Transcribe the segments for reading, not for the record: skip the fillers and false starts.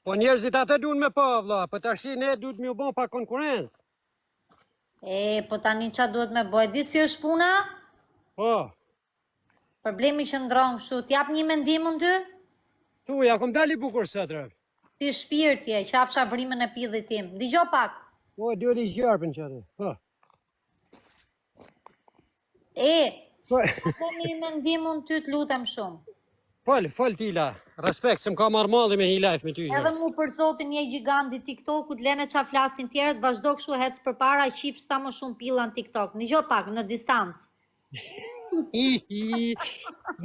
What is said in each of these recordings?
Po njerëzit atë duan me pa vlla, po tashi ne duhet me u bë pa konkurrencë. E, po tani ça duhet me bo? E di si është puna? Po. Problemi qëndron kështu, t'jap një mendim unë ty? Thuj, a kom dal i bukur sot re? Si shpirti e, qafsha vrimën e pidhit tim. Dëgjo pak. Po, doli gjarpën që atë. Po. E, Po, po një mendim unë ty të lutem shumë. fol, fol Tila. Respekt, se më ka marrë malli me hi live me ty. Edhe mu për zotin je gjigant i TikTokut, lene ça flasin tjerët, vazhdo kështu hec përpara, qifsh sa më shumë pilla në TikTok. Nigjo pak, në distancë. Hi, hi,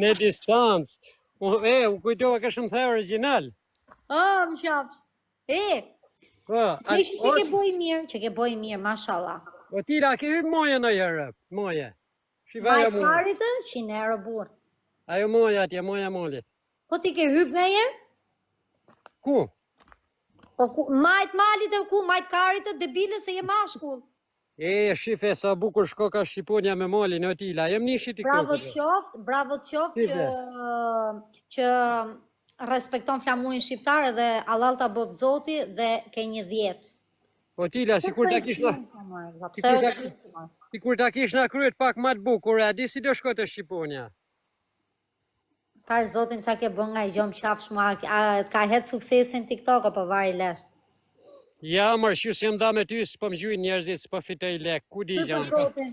në distancë. U, e, u kujtova ke shumë the origjinal. Ah, më qafsh. E, Po, a, ne që që ke boj mirë, që ke boj mirë, mashallah. o Tila, a ke hyrë moje në herë, moje. Shiva Maj ajo moje. parit të, 100 euro burr. Ajo moje atje, moja molit. Po ti ke hyp nga herë? Ku? Po ku, majt malit e ku, majt karit të debile se je mashkull. E, shife sa bukur shko ka Shqiponja me malin o Tila. Jem nishi Bravo TikTokut. të qoftë, bravo të qoftë që që respekton flamurin shqiptar edhe Allah ta bëft Zoti dhe ke një 10. Po Tila, sikur ta kish na Pse sikur ta është sikur ta kish na kryet pak më të bukur, a di si do shkojë te Shqiponja? Par zotin ça ke bën nga i gjom qafsh mua, a, a ka het suksesin TikTok apo vari lesht? Ja, mërë, që si jam da me ty, s'po më gjujnë njerëzit, s'po fitoj lek, ku di Ty për gjë më ka. zotin.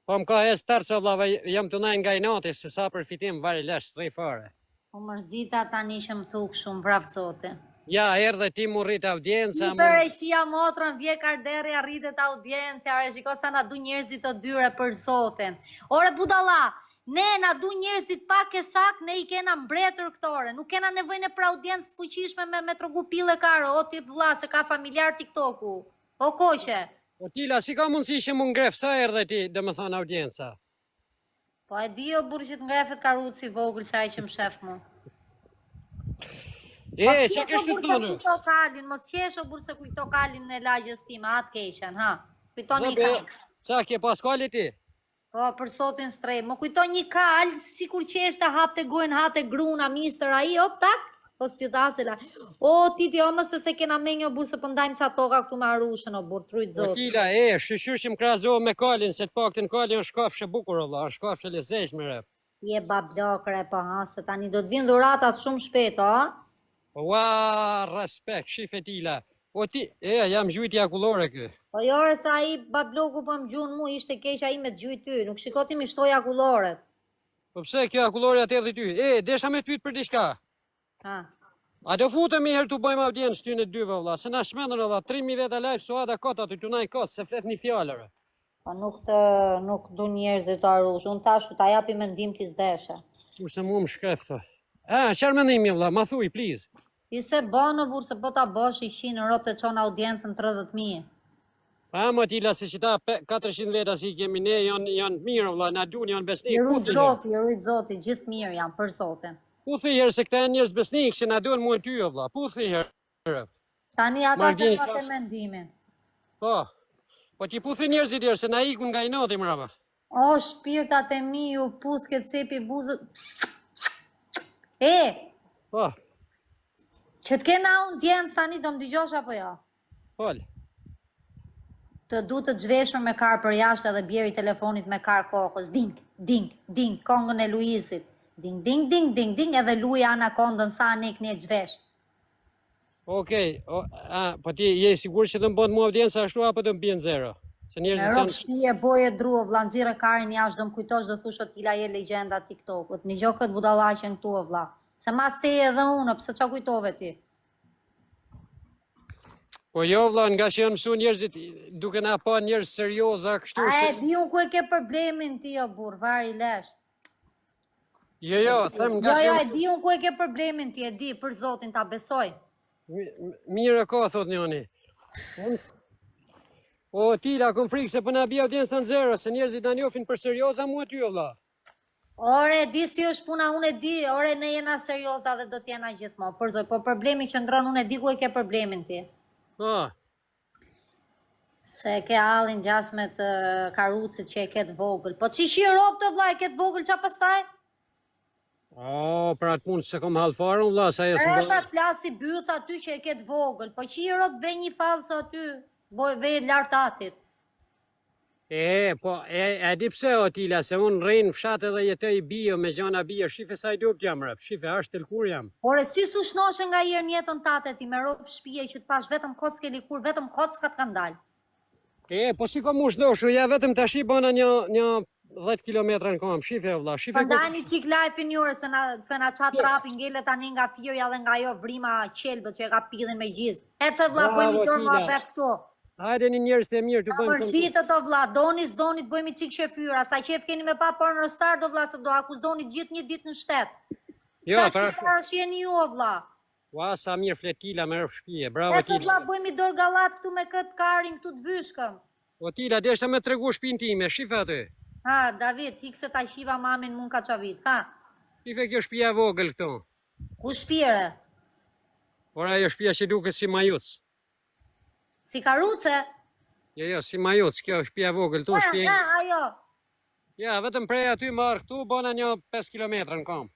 Po më ka hes tërë që vllava, jam të najnë nga inati, se sa për fitim, vari lesh, s'rri fare. U mërzita tani që më thuk shumë, vraf zotin. Ja, erdhe ti mu rrit audienca, Një mu... e qia motrën, vje karderja, rritet audienca, ore shiko sa na du njerëzit të dyre për zotin. Ore budalla, ne na du njerëzit pak e sak, ne i kena mbretër këto ore. Nuk kena nevojë ne për audiencë të fuqishme me me tregu pille karo, o ti vlla se ka familjar TikToku. O koqe. Po Tila, si ka mundësi që mu ngref, sa erdhe ti, dhe më thonë audienca? Po e di o burrë që të ngrefet karuci i vogël se ai që më shef mu. E, Mos që qesh o kështë të burrë se thonë? kujto kalin, mos qesh o burrë se kujto kalin e lagjës time, atë keqen, ha. Kujton një Zobe, kal. qa ke Paskali ti? Po, për sotin strej. Më kujto një kal, sikur qeshte hapte gojën, hate gruna, mistër ai, op tak, po s'pjëtasela. O, ti ti, o më se se kena me një burrë se po ndajmë ca toka këtu me arushën, o burrë, trujt Po zoti. Tila, e, shyqyr që më krahazohe me kalin, se të paktën kali është kafshë e bukur, o vlla, është kafshë e lezetshme re. Je bablokre, po ha, se tani do të vinë dhuratat shumë shpejt, o. Ua, respekt, shife Tila. O ti, e, jam gjujti akullore kë. Po jo, ore, se ai babloku po më gjun mu, ishte keq ai me të gjujt ty, nuk shiko ti mi shtoj akulloret. Po pse kjo akullore atë erdhi ty? E, desha me të pyet për diçka. Ha. A do futemi herë të bëjmë audiencë ty në dyve vlla, se na shmendën vlla 3000 veta live suada kot aty tu naj kot se flet një fjalë. ore. Po nuk të nuk du njerëzit të arush. Unë tash ta japi mendim ti s'deshe. Kurse mua më shkref tha. A, çfarë mendimi vlla, ma thuj please. Ti se bën o burr se po ta bësh i qinë rob të çon audiencën 30000. Pa më tila se qita 400 veta si i kemi ne janë janë të mirë vlla, na duan janë I besnik. rujt Ku zoti, i rujt zoti, gjithë mirë janë për zotin. Ku thi herë se këta janë njerëz besnik që na duan mua ty o vlla. Ku thi herë. Tani ata Mardini të atë qafsh. mendimin. Po. Po ti puthi njerëzit herë se na ikun nga inati mrapa. O shpirtat e mi ju puthke cepi buzët. E, Po, që të kena audiencë tani do më dëgjosh apo jo? fol. Të du të zhveshur me kar për jashtë edhe bjeri telefonit me kar kokës. Ding, ding, ding, kongën e Luizit. Ding, ding, ding, ding, ding, edhe luaj anakondën sa nek ne zhvesh. Okej, o, a, po ti je i sigurt që do më bën mua audienca ashtu apo do më bien zero? Se Me njerëzit rob janë shtëpie boje dru o vlla nxirre karin jashtë do më kujtosh do thush o Tila je legjenda TikTokut. Nigjo këtë budallaqen këtu o vlla. Se mas teje edhe unë, pse ça kujtove ti? Po jo vlla, nga që janë mësu njerëzit duke na pa njerëz serioza kështu A e se di unë ku e ke problemin ti o burr, vari lesht. Jo, jo, them nga Jo, që jo, janë e di unë ku e ke problemin ti, e di, për zotin ta besoj. Mi- Mirë e ka, thot njoni. Unë- O, Tila, kom frikë se po na bie audienca në zero, se njerëzit na njohin për serioza mua ty, o vlla. Ore, e di si është puna, unë e di, ore, ne jena serioza dhe do t'jena gjithmonë, për zot, po problemi qëndron, unë e di ku e ke problemin ti. Po, Se e ke hallin gjasme të karucit që e ke të vogël. Po qi që i rob të vlla e ke të vogël, qa pastaj? O, për atë punë s'e kom hall fare unë vlla, se ajo s'më E bën. ta plasi byth aty që e ke të vogël, po që i rob ve një fallco aty, boj ve lart atit. E, po, e, e di pse o Tila, se unë rri në fshat edhe jetoj bio me gjana bio, shife sa i dobt jam rëp, shife është lkur jam. Ore si s'u shnoshe nga herë në jetën tate ti me rob shtëpie që të pash vetëm kockë e likur, vetëm kocka të kanë dalë. E, po si kom u shnoshu, ja vetëm tashi bëna një, një 10 kilometra në kom, shife o vlla, shife ku... Prandaj një çik live-in jure se na se na ça trapi ngelet tani nga firja dhe nga ajo vrima qelbët që e ka pidhin me gjizë. Ece vlla Bravo, bëjmë dorë Tila. muhabet këtu. Hajde një njerëz të mirë të Ta bëjmë këngë. mërzitët o vlla, doni s'doni të bëjmë çik qefyra, sa qef keni me pa porno star do vlla se do akuzoni gjithë një ditë në shtet. Jo, Qa për ashtu. shqiptarësh jeni ju o vlla? Ua, sa mirë flet Tila me rëp shtëpie. Bravo Ece Tila. vlla bëjmë dorë gallat këtu me këtë karin këtu të vyshkëm. O Tila, deshta me tregu shtëpinë time, shife aty. Ha, David, hik se ta qiva mamin mun ka çavit, ha. Shife kjo shtëpia e vogël këtu. Ku shpire? Por ajo shtëpia që duket si majuc. Si karuce? Jo, jo, si majuc, kjo shtëpia e vogël këtu, Ha, shtëpia. ha, ajo. Ja, vetëm prej aty marr këtu, bëna një 5 kilometra në kom.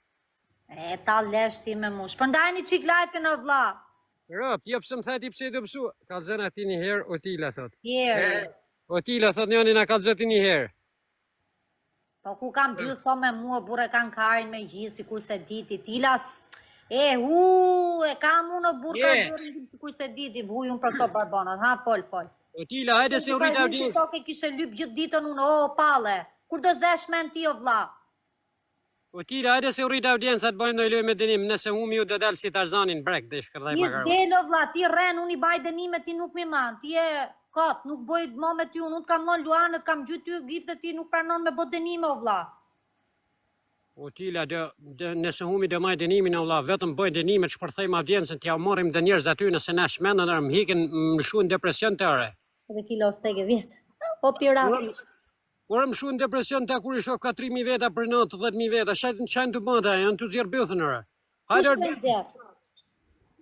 E, ta lesh ti me mush. Përndajni çik live-in o vlla. Rëp, jo pse më the ti pse i dobësu? Kallzën ti një herë, o Tila thot. Jeri. O Tila thot njëri na kallzë ti një herë. Po ku kam byth to me mua, burre kanë karin me gjithë, sikur se diti. Tilas, e, hu, e kam unë o burr Je. karin sikur se diti, huj unë për këto barbonat, ha, fol, fol. O Tila, hajde se u rrit audiencë. Toke kishe lyp gjithë ditën unë, o, palle. Kur do zesh men ti, o vlla? O Tila, hajde se u rrit audienca të bëjmë ndonjë lojë me dënim, nëse humi ju do dal si Tarzanin brek dhe shkërdhaj Ti makarona. s'del o vlla, ti rren, unë i baj dënime, ti nuk mi man, ti je kot, nuk bëj mo me ty, unë të kam lënë luanët, kam gjyt ty gifte, ti nuk pranon me bë dënime o vlla. O Tila, do, do, nëse humi do maj dënimin o vlla, vetëm bëj dënimet, shpërthejmë audiencën, t'ja marrim dhe njerëz aty nëse na shmendën, më hikin, më lëshuan depresion të ore. Edhe kilo stege vjet. Po pirat. Ora më shuan depresion ta kur i shoh 4000 veta për natë, 10000 veta, çajnë çajnë të bënta, janë të nxjerr bythën ora. Kush Hajde, të nxjerr?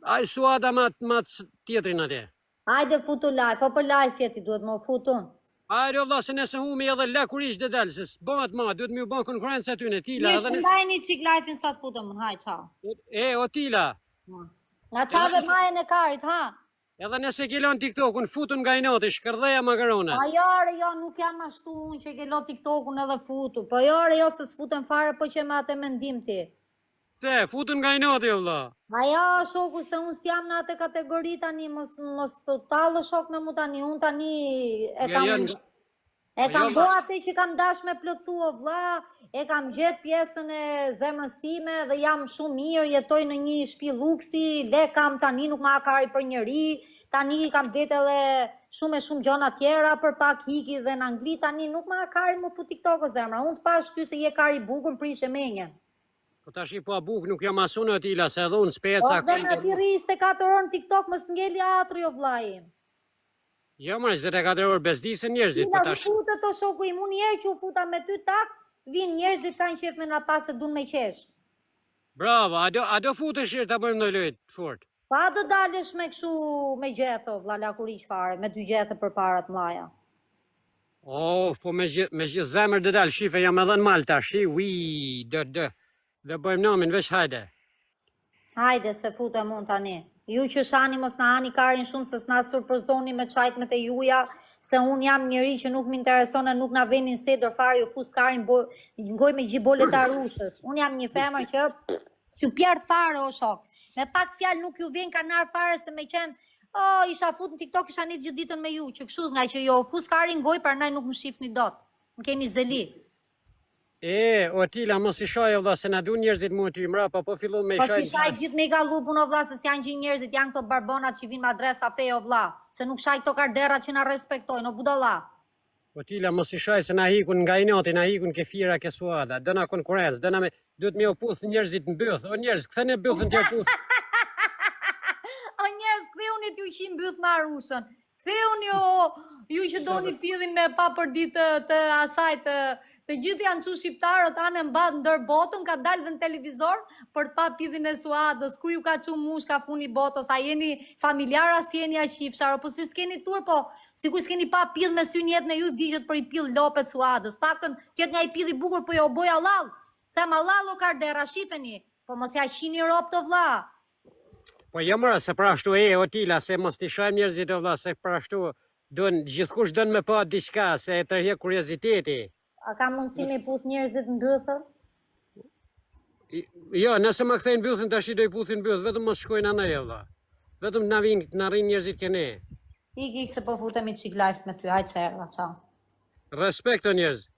ai suada ma ma tjetrin atje. Hajde futu live, o për live jeti duhet më futun. Hajde o vlla se nëse humi edhe lakurish do dal, se s'bëhet më, duhet më u bën konkurrencë aty në Tila, Mirë, edhe në shpërndajeni çik live-in sa të futem unë, haj, ciao. E o Tila, Nga çave majën e karit, ha? edhe nëse ke lënë TikTokun, futun nga inati, shkërdheja makarona. A jo, re, jo, nuk jam ashtu unë që ke lo TikTokun edhe futu. Po jo, re, jo, se s'futem fare, po që me atë mendim ti. Se, futun nga inati o vlla. A jo, shoku, se unë s'jam në atë kategori tani, mos, mos të tallë shok me mu tani, unë tani e Jo, kam... jo, nga- E Po kam jo, bo vlla. atë që kam dash me plotësu o vlla, e kam gjetë pjesën e zemrës time dhe jam shumë mirë, jetoj në një shtëpi luksi, le kam tani nuk ma kari për njeri, tani kam blet edhe shumë e shumë gjëra tjera për pak hiki dhe në Angli, tani nuk ma kari më fut TikTok o zemra. Unë të pash ty se je kari bukur, më prishe menjen. Po tash i po a buk nuk jam asun o Tila, se edhe unë O speca zemra ti rri 24 orë në TikTok, mos ngeli atri o vllai im. Jo, më 24 orë bezdisën njerëzit, po Tila tash. s'futet o shoku im, unë një herë që u futa me ty tak, vinë njerëzit kanë qef me na pas se dun me qesh. Bravo, a do a do futesh herë ta bëjmë ndonjë lojë të fort? Pa do dalësh me kështu me gjethe, o vlla lakuriq fare, me dy gjethe përpara të mdhaja. Oh, po me gjithë me gjithë zemër do dal, shife jam edhe në mal tash, ui, do do. Do bëjmë namin veç hajde. Hajde se futem unë tani. Ju që shani mos na hani karin shumë se s'na surprizoni me çajt me të juja, se unë jam njeri që nuk më intereson e nuk na venin sedër fare, ju fus karin bo, ngoj me gjithë bolet e arushës. Unë jam një femër që pff, s'ju pjerdh fare o shok. Me pak fjalë nuk ju vjen kanar fare se me qenë Oh, isha fut në TikTok, isha një gjithë ditën me ju, që kështu nga që jo fus karin ngoj, prandaj nuk më shihni dot. Më keni zeli. E, o Tila, mos i shaj o vlla, se na duan njerëzit mua ty mbrapa, po fillon me i Po shaj. si shaj gjithë me i gallupun o vlla, se s'janë gjithë njerëzit, janë këto barbonat që vinë me adresa feje o vlla, se nuk shaj këto karderat që na respektojnë, o budalla. O Tila, mos i shaj se na hikun nga inati, na hikun ke fira ke suada, do na konkurrencë, do na me duhet me u puth njerëzit në byth. O njerëz, ktheni bythën t'ju puth. O njerëz, ktheuni t'ju qim byth me arushën. Ktheuni o ju që doni pidhin me pa për ditë të, të asaj të të gjithë janë çu shqiptarët anë e mbat ndër botën, ka dalë dhe në televizor për të pa pidhin e suadës, ku ju ka çu mushka funi botës, a jeni familjar a s'jeni a qifshar, po si s'keni tur, po sikur s'keni pa pidh me sy në jetën e ju vdiqët për i pidh lopet suadës. Paktën të jetë nga i pidh i bukur, po jo boj allall. Them Allah llokarderra, shifeni, po mos ja qini robt o vlla. Po jo mora se për ashtu e Otila se mos t'i shajmë njerëzit o vlla se për ashtu don gjithkush don me pa diçka se e tërheq kurioziteti. A ka mundësi me i puth njerëzit në bythë? Jo, nëse ma kthejnë bythën tash do i puthin bythë, vetëm mos shkojnë andaj o vlla. Vetëm të na vinë, të na rrinë njerëzit ke ne. Ik ik se po futemi çik live me ty, hajt se erdha, ciao. Respekt o njerëz.